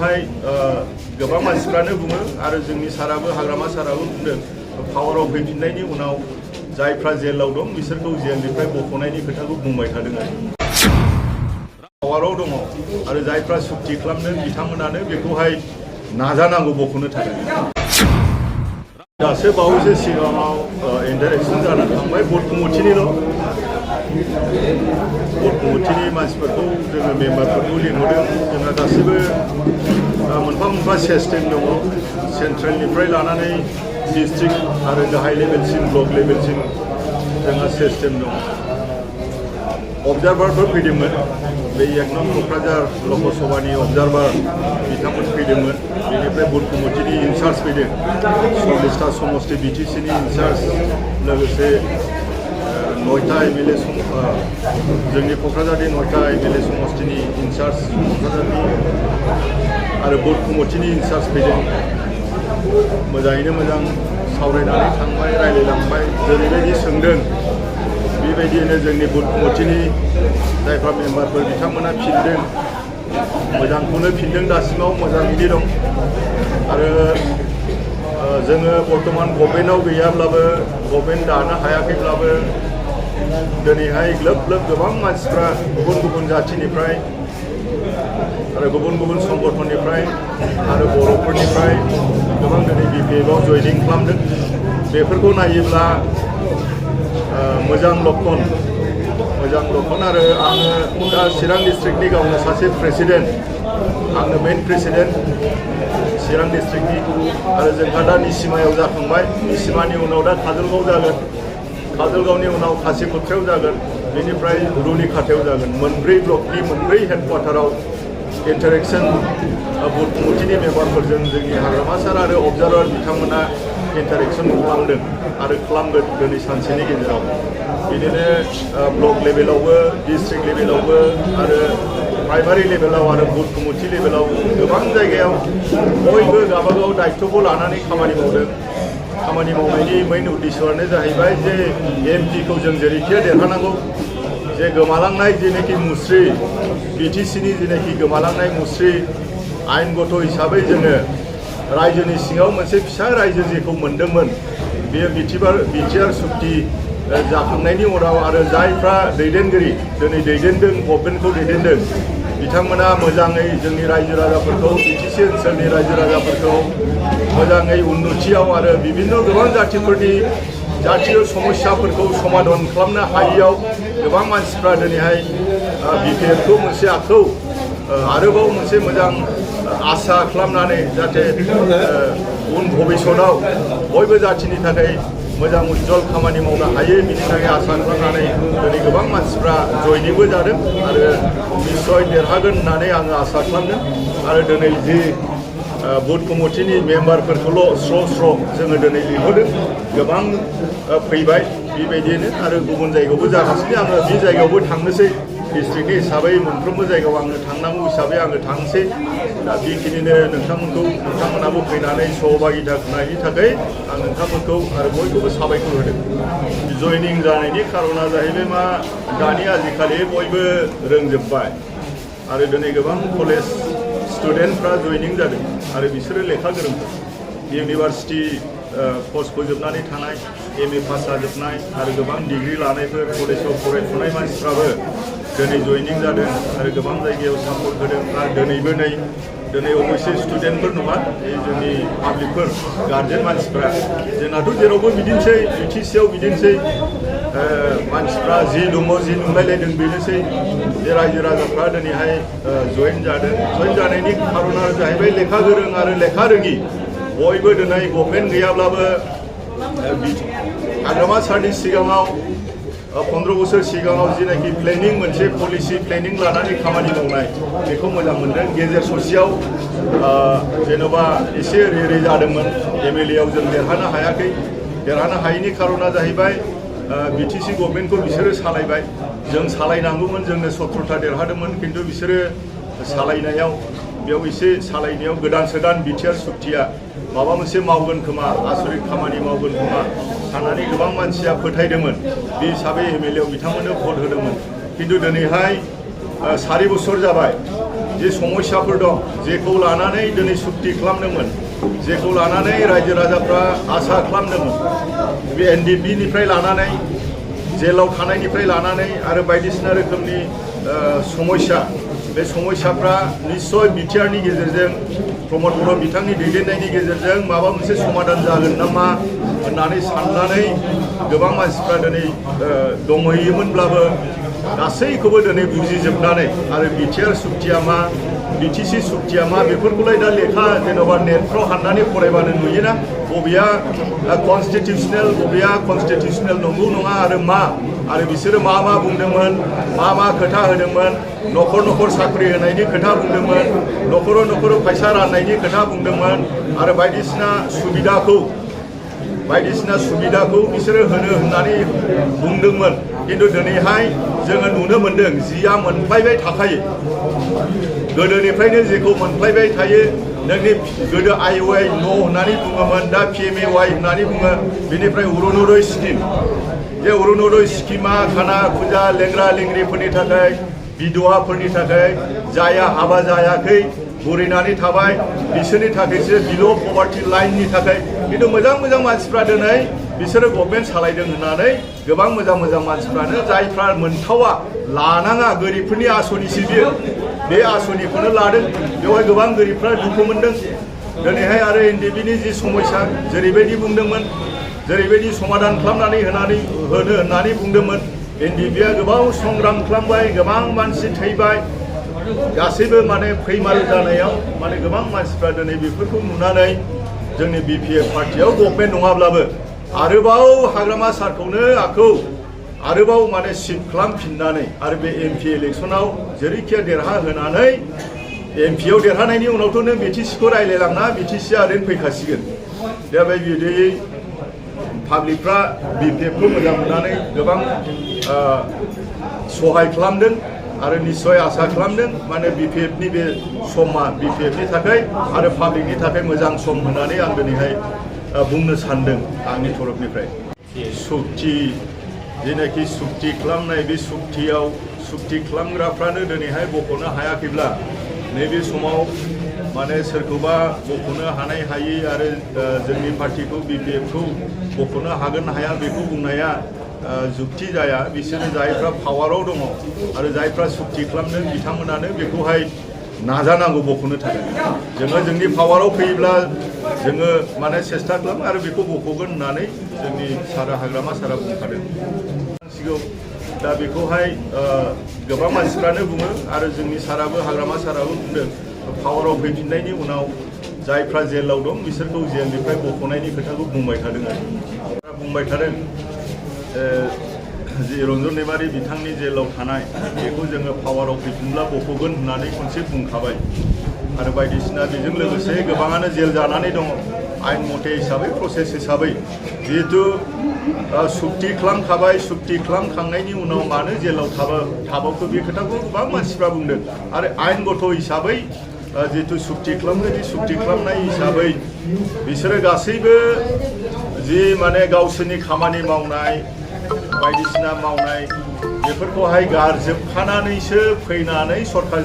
बेखौहाय गोबां मानसिफ्रानो बुङो आरो जोंनि साराबो हाग्रामा साराबो बुंदों पावाराव फैफिननायनि उनाव जायफ्रा जेलाव दं बिसोरखौ जेलनिफ्राय बख'नायनि खोथाखौ बुंबाय थादों आरो पावाराव दङ आरो जायफ्रा सुक्ति खालामदों बिथांमोनानो बेखौहाय नाजानांगौ बख'नो थाखाय दासो बावैसो सिगाङाव इन्टारेक्सन जानानै थांबाय भट कमिटिनिल' भट कमिटिनि मानसिफोरखौ जोङो मेम्बारफोरखौ लिंहरदों जोंहा गासैबो मोनफा मोनफा सिस्टेम दङ सेन्ट्रेलनिफ्राय लानानै डिस्ट्रिक्ट आरो गाहाय लेभेलसिम ब्लक लेभेलसिम जोंहा सिस्टेम दङ अबजारभारफोर फैदोंमोन बे 1 नं क'क्राझार लकसभानि अबजारभार बिथांमोन फैदोंमोन बेनिफ्राय भट कमिटिनि इनचार्ज फैदों 40टा समष्टि बिटिसिनि इनचार्ज लोगोसे 9टा एमएलए जोंनि क'क्राझारनि 9टा एमएलए समष्टिनि इनचार्ज क'क्राझारनि आरो भट कमिटिनि इनचार्ज फैदों मोजाङैनो मोजां सावरायनानै थांबाय रायलायलांबाय जेरैबायदि सोंदों बेबायदिनो जोंनि भट कमिटिनि जायफ्रा मेम्बारफोर बिथांमोना फिनदों मोजांखौनो फिनदों दासिमाव मोजाङैनो दं आरो जोङो बर्तमान गभर्नमेन्टआव गैयाब्लाबो गभर्नमेन्ट दानो हायाखैब्लाबो दिनैहाय ग्लोब ग्लोब गोबां मानसिफ्रा गुबुन गुबुन जाथिनिफ्राय आरो गुबुन गुबुन संगठननिफ्राय आरो बर'फोरनिफ्राय गोबां दिनै बिपिएफआव जयनिं खालामदों बेफोरखौ नायोब्ला मोजां लक्षण आरो आङो दा चिरां डिस्ट्रिक्टनि गावनो सासे प्रेसिडेन्ट आंनो मेन प्रेसिडेन्ट चिरां डिस्ट्रिक्टनि आरो जोंहा दा निसिमायाव जाखांबाय निसिमानि उनाव दा काजलगाव जागोन काजलगावनि उनाव खासिक'त्रायाव जागोन बेनिफ्राय रुनिखाथायाव जागोन मोनब्रै ब्लकनि मोनब्रै हेडक्वार्टाराव इन्टारेक्सन भट कमिटिनि मेम्बारफोरजों जोंनि हाग्रामा सार आरो अबजारभार बिथांमोना इन्टारेक्सन खालामदों आरो खालामगोन दिनै सानसेनि गेजेराव बिदिनो ब्लक लेभेलावबो डिस्ट्रिक्ट लेभेलावबो आरो प्राइमारि लेभेलाव आरो भट कमिटि लेभेलाव गोबां जायगायाव बयबो गावबागाव दायित्वखौ लानानै खामानि मावदों खामानि मावनायनि मेइन उद्देश्यआनो जाहैबाय जे एमपिखौ जों जेरैखि देरहानांगौ जे गोमालांनाय जेनाखि मुस्रि बिटिसिनि जेनाखि गोमालांनाय मुस्रि आयेनगत हिसाबै जोङो रायजोनि सिङाव मोनसे फिसा रायजो जेखौ मोनदोंमोन बेयो बिटिआर सुक्ति जाखांनायनि उनाव आरो जायफ्रा दैदेनगिरि दिनै दैदेनदों गभर्नमेन्टखौ दैदेनदों बिथांमोना मोजाङै जोंनि रायजो राजाफोरखौ बिटिसि ओनसोलनि रायजो राजाफोरखौ मोजाङै उन्नतियाव आरो बिभिन्न गोबां जाथिफोरनि जातीय समस्याफोरखौ समाधान खालामनो हायैयाव गोबां मानसिफ्रा दिनैहाय बिपिएफखौ मोनसे आखौ आरोबाव मोनसे मोजां आसा खालामनानै जाहाथे उन भबिष्यताव बयबो जाथिनि थाखाय मोजां उज्जवल खामानि मावनो हायो बिनि थाखाय आसा खालामनानै दिनै गोबां मानसिफ्रा जयनिंबो जादों आरो निश्चय देरहागोन होननानै आङो आसा खालामदों आरो दिनै जि भट कमिटिनि मेम्बारफोरखौल' स्र' जोङो दिनै लिंहरदों गोबां फैबाय बेबायदिनो आरो गुबुन जायगायावबो जागासिनो आङो बे जायगायावबो थांनोसै डिस्ट्रिक्टनि हिसाबै मोनफ्रोमबो जायगायाव आङो थांनांगौ हिसाबै आङो थांसै दा बेखिनिनो नोंथांमोनाबो फैनानै सहभागिता होनायनि थाखाय आं नोंथांमोनखौ आरो बयखौबो साबायखर होदों जयनिं जानायनि खारना जाहैबाय मा दानि आजिखालि बयबो रोंजोब्बाय आरो दिनै गोबां कलेज स्टुडेन्टफ्रा जयनिं जादों आरो बिसोरो लेखा गोरोंफोर इउनिभार्सिटि कर्स फोजोबनानै थानाय एमए पास जाजोबनाय आरो गोबां डिग्री लानायफोर कलेजाव फरायफुनाय मानसिफ्राबो दिनै जयनिं जादों आरो गोबां जायगायाव सापर्ट होदों आरो दिनै अबयसे स्टुडेन्टफोर नङा जोंनि पाब्लिकफोर गार्जेन मानसिफ्रा जोंनाथ' जेरावबो बिदिनोसै बिटिसिआव बिदिनोसै मानसिफ्रा जि दङ जि नुलायलायदों बेनोसै जे रायजो राजाफ्रा दिनैहाय जयेन जानायनि खारना जाहैबाय लेखा गोरों आरो लेखा रोङि बयबो दिनै गभर्नमेन्ट गैयाब्लाबो हाग्रामा सारनि सिगाङाव 15 बोसोर सिगाङाव जिनाखि प्लेनिं मोनसे पलिसि प्लेनिं लानानै खामानि मावनाय बेखौ मोजां मोनदों गेजेर ससेयाव जेन'बा एसे ओरै जादोंमोन एमएलएआव जों देरहानो हायाखै देरहानो हायैनि खारना जाहैबाय बिटिसि गभर्नमेन्टखौ बिसोरो सालायबाय जों सालायनांगौमोन जोंनो 17टा देरहादोंमोन खिन्थु बिसोरो सालायनायाव बेयाव एसे सालायनायाव गोदान सोदान बिटिआर सुक्तिया माबा मोनसे मावगोन खोमा आसरित खामानि मावगोन खोमा साननानै गोबां मानसिया फोथायदोंमोन बे हिसाबै एमएलएआव बिथांमोननो भट होदोंमोन खिन्थु दिनैहाय 4 बोसोर जाबाय जे समस्याफोर दं जेखौ लानानै दिनै सुक्ति खालामदोंमोन जेखौ लानानै रायजो राजाफ्रा आसा खालामदोंमोन बे NDFB निफ्राय लानानै जेलाव थानायनिफ्राय लानानै आरो बायदिसिना रोखोमनि समस्या बे समस्याफ्रा निश्चय बिटिआरनि गेजेरजों प्रमद बर' बिथांनि दैदेननायनि गेजेरजों माबा मोनसे समाधान जागोन नामा होननानै साननानै गोबां मानसिफ्रा दिनै दंहैयोमोनब्लाबो गासैखौबो दिनै बुजिजोबनानै आरो बिटिआर सुक्तिया मा BTC सुक्तिया मा बेफोरखौलाय दा लेखा जेन'बा नेटफ्राव हाननानै फरायबानो नुयोना बबेया कनस्टिटिउसनेल बबेया कनस्टिटिउसनेल नंगौ नङा आरो बिसोरो मा बुंदोंमोन मा खोथा होदोंमोन न'खर न'खर साख्रि होनायनि खोथा बुंदोंमोन न'खराव फैसा राननायनि खोथा बुंदोंमोन आरो बायदिसिना सुबिदाखौ बिसोरो होनो होननानै बुंदोंमोन किन्तु दिनैहाय जोङो नुनो मोनदों जिया मोनफ्लायबाय थाखायो गोदोनिफ्रायनो जेखौ मोनफ्लायबाय थायो नोंनि गोदो IOI न' होननानै बुङोमोन दा PMAY होननानै बुङो बेनिफ्राय अरुणोदय स्किम जे अरुणोदय स्किमा खाना खुजा लेंग्रा लेंग्रिफोरनि थाखाय बिधवाफोरनि थाखाय जाया हाबा जायाखै बुरैनानै थाबाय बिसोरनि थाखायसो बिल' पभार्टि लाइननि थाखाय किन्तु मोजां मानसिफ्रा दिनै बिसोरो गभर्नमेन्ट सालायदों होननानै गोबां मोजां मानसिफ्रानो जायफ्रा मोनथावा लानाङा गोरिबफोरनि आसनिसो बियो बे आसनिखौनो लादों बेवहाय गोबां गोरिबफ्रा दुखु मोनदों दिनैहाय आरो NDFBनि जि समस्या जेरैबायदि बुंदोंमोन जेरैबायदि समाधान खालामनानै होनो होननानै बुंदोंमोन NDFBआ गोबां संग्राम खालामबाय गोबां मानसि थैबाय गासैबो माने फैमाल जानायाव माने गोबां मानसिफ्रा दिनै बेफोरखौ नुनानै जोंनि BPF पार्टियाव गभर्नमेन्ट नङाब्लाबो आरोबाव हाग्रामा सारखौनो आरोबाव माने सिट खालामफिननानै आरो बे MP इलेक्सनाव जेरैखिया देरहाहोनानै MPआव देरहानायनि उनावथ' नों BTCखौ रायलायलांना BTCआ ओरैनो फैखासिगोन दा बे बिदियै पाब्लिकफ्रा BPFखौ मोजां मोननानै गोबां सहाय खालामदों आरो निश्चय आसा खालामदों माने BPFनि बे समा BPFनि थाखाय आरो पाब्लिकनि थाखाय मोजां सम होननानै आं दिनैहाय बुंनो सानदों आंनि तरफनिफ्राय सुक्ति जेनाखि सुक्ति खालामनाय बे सुक्ति खालामग्राफ्रानो दिनैहाय बख'नो हायाखैब्ला नैबे समाव माने सोरखौबा बख'नो हानाय हायै आरो जोंनि पार्टिखौ BPFखौ बख'नो हागोन हाया बेखौ बुंनाया जुक्ति जाया बिसोरो जायफ्रा पावाराव दङ आरो जायफ्रा सुक्ति खालामदों बिथांमोनानो बेखौहाय नाजानांगौ बख'नो थाखाय जोङो जोंनि पावाराव फैयोब्ला जोङो माने सेस्था खालामो आरो बेखौ बख'गोन होननानै जोंनि हाग्रामा सारा बुंखादों दा बेखौहाय गोबां मानसिफ्रानो बुङो आरो जोंनि हाग्रामा साराबो बुंदों पावाराव फैफिननायनि उनाव जायफ्रा जेलाव दं बिसोरखौ जेलनिफ्राय बख'नायनि खोथाखौ बुंबाय थादों जि रन्जन दैमारि बिथांनि जेलाव थानाय बेखौ जोङो पावाराव फैफिनब्ला बख'गोन होननानै खनसे बुंखाबाय आरो बायदिसिना बेजों लोगोसे गोबाङानो जेल जानानै दङ आइन मथे हिसाबै प्रसेस हिसाबै जिहेतु सुक्ति खालामखांनायनि उनाव मानो जेलाव थाबावखो बे खोथाखौ गोबां मानसिफ्रा बुंदों आरो आइनगत हिसाबै जिहेतु सुक्ति खालामनाय हिसाबै बिसोरो गासैबो जि माने गावसोरनि खामानि मावनाय बायदिसिना मावनाय बेफोरखौहाय गारजोबखानानैसो फैनानै सरकार